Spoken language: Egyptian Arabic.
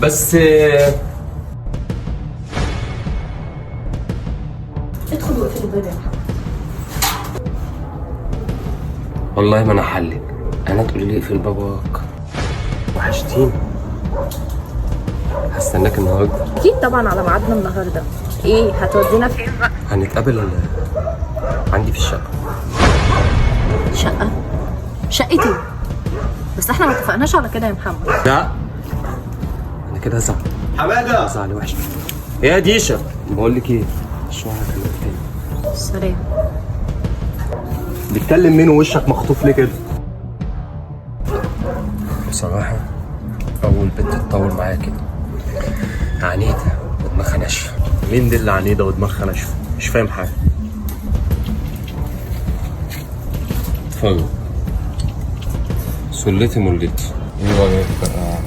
بس ادخل واقفل الباب يا محمد. والله ما انا حلك، انا تقولي لي اقفل باباك. وحشتيني، هستناك النهارده. اكيد طبعا على ميعادنا النهارده. ايه هتودينا فين بقى؟ هنتقابل عندي في الشقة. شقه؟ شقتي؟ بس احنا ما اتفقناش على كده يا محمد. لا انا كده هزعل. حمادة هزعل وحش. يا ديشه بقول لك ايه، شوية هكلمك تاني. سلام. بتكلم مين ووشك مخطوف ليه كده؟ بصراحة اول بنت تطول معايا كده، عنيدة ودماغها ناشفة. مين دي اللي عنيدة ودماغها ناشفة؟ مش فاهم حاجة. اتفضل. سلتي ملتي. ايه رايك بقى؟